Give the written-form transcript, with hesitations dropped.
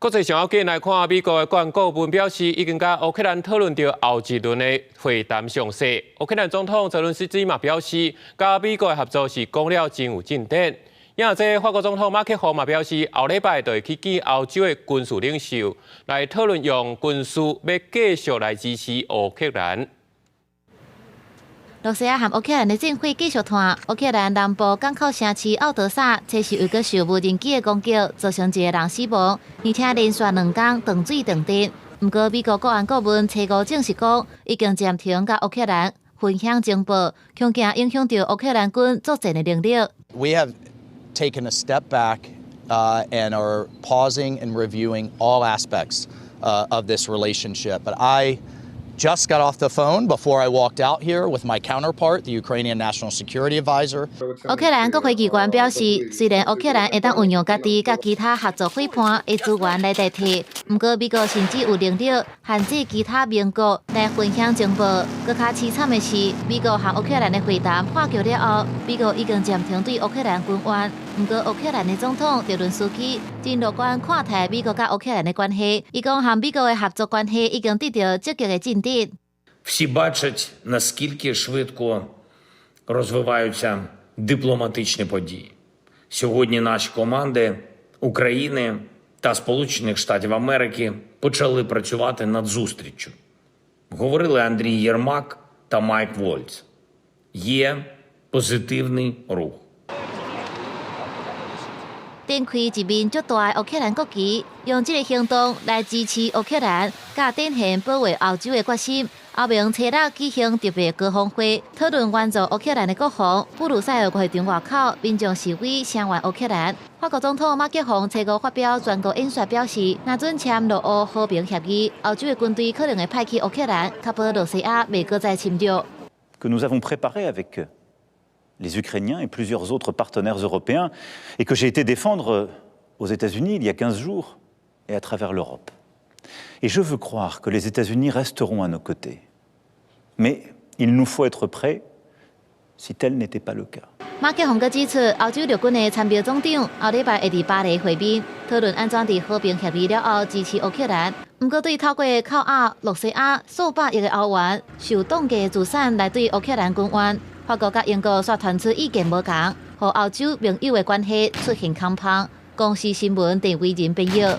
國際上要緊來看，美國的國安顧問表示，已經佮烏克蘭討論著後一輪的會談詳細。烏克蘭總統澤倫斯基嘛表示，佮美國的合作是講了真有進展。也這法國總統馬克宏嘛表示，後禮拜就會去見歐洲的軍事領袖，來討論用軍事欲繼續來支持烏克蘭。羅西亞和烏克蘭的戰火繼續拖，烏克蘭南部港口城市奧德薩，初四又閣受無人機的攻擊，造成一個人死亡，而且連續兩工斷水斷電。毋過美國國安顧問初五證實講，已經暫停佮烏克蘭分享情報，恐驚影響著烏克蘭軍作戰的能力。 We have taken a step back and are pausing and reviewing all aspects of this relationship. But I just got off the phone before I walked out here with my counterpart, the Ukrainian National Security Advisor. 烏克蘭國會議員表示，雖然烏克蘭會當運用家己佮其他合作夥伴的資源來代替，毋過美國甚至有能力限制其他盟國來分享情報。閣較悽慘的是，美國和烏克蘭的會談破局了後，美國已經暫停對烏克蘭軍援。毋過烏克蘭的總統澤倫斯基真樂觀看待美國佮烏克蘭的關係，伊講和美國的合作關係已經得著積極的進展。 Всі бачать, наскільки швидко розвиваються дипломатичні події. Сьогодні наші команди України та Сполучених Штатів Америки почали працювати над зустріччю. Говорили Андрій Єрмак та Майк Вольц. Є позитивний рух. 展開一面足大的烏克蘭國旗，用這个行動來支持烏克蘭，佮展現保衛歐洲的決心。歐盟初六舉行特別高峰會，討論援助烏克蘭的國防。布魯塞爾會場外口，民眾示威聲援烏克蘭。法國總統馬克宏初五發表全國演說，表示，若準簽俄烏和平協議，歐洲的軍隊可能會派去烏克蘭，確保羅西亞袂閣再侵略。 Que nous avons préparé avec les Ukrainiens et plusieurs autres partenaires européens et que j'ai été défendre aux États-Unis il y a 15 jours et à travers l'Europe. Et je veux croire que les États-Unis resteront à nos côtés. Mais il nous faut être prêts si tel n'était pas le cas. 馬克宏閣指出，歐洲陸軍的參謀總長後禮拜會佇巴黎會面，討論按怎佇和平協議了後支持烏克蘭。毋過對透過扣押羅西亞數百億的歐元受凍結資產來對烏克蘭軍援，法國佮英國煞傳出意見無仝，予歐洲盟友的關係出現空縫。公視新聞鄭偉仁編譯。